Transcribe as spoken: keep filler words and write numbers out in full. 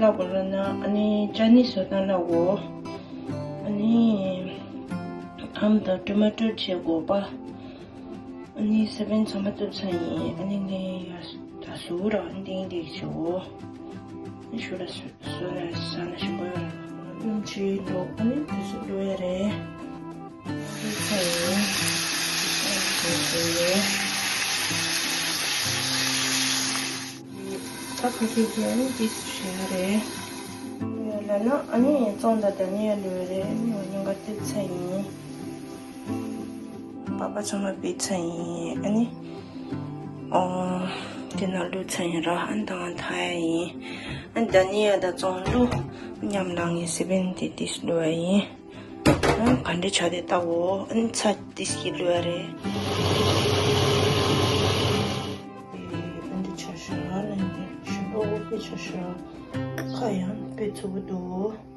ལབ་དགོས་ལབ་ན་ཨ་ནི་ཅ་ནི་བཟོ་སྟངས་ལབ་དགོས། ཨ་ནི་ཨམ་དང་ཊོ་མ་ཊོ་བྱས་དགོས་པ། ཨ་ནི་སི་པན་ཚང་མ་གཏུབ་ཚར་ཡིན། ཨ་ནི་འདི་ཡ་ད་ཟུག་ར་འདི་འདི་བྱེད་འོ། ཨ་ནི་ཞུ་ལ་སུ་སོ་ལ་ས་ན་ཞིམ་པོ་ཡོད་ར། སྣུམ་ཕྱེ་འདུག་ཨ་ནི་དེ་ཚོ་བླུག་ཡ་རེད། བླུག་ཚར་ཡིན། ཨ་ནི་དེ་ཚོ་ཡོད། ད་ཁ་ཤས་ཀྱིས་ཨ་ནི་འདི་བྱེད་ཡ་རེད། ལབ་ན་ཨ་ནི་བཙོང་དང་དང་ནི་ཡ་ལོས་རེད། ཨ་ནི་ཉུང་ཉུང་ག་གཏུབ་ཚར་ཡིན། པགས་པ་ཚང་མ་བུད་ཚར་ཡིན། ཨ་ནི། ཨོ། དེ་ནང་བླུགས་ཚར་ཡིན་ར། ཨ་ནི་ད་ང་ཐར་ཡ་ཡིན། ཨ་ནི་ད་ནི་ཡ་ད་བཙོང་བླུགས་མཉམ་ལངས་ཡིན། སི་པན་དེ་ཏིས་བླུགས་ཡ་ཡིན། ཨ་ནི་ག་འདྲ་ཆགས་དེ་ལྟ་འོ། ཨ་ནི་ཚྭ་ཏིས་ཀྱིས་བླུགས་ཡ་རེད། ཨ་འདྲ་ཆགས་ཤག་ཨ་ནི་ཞིམ་པོ་འོ་དེ་ཆགས་ཤག་ཁ་ཡང་དཔེ་ཚ་པོ་འདུག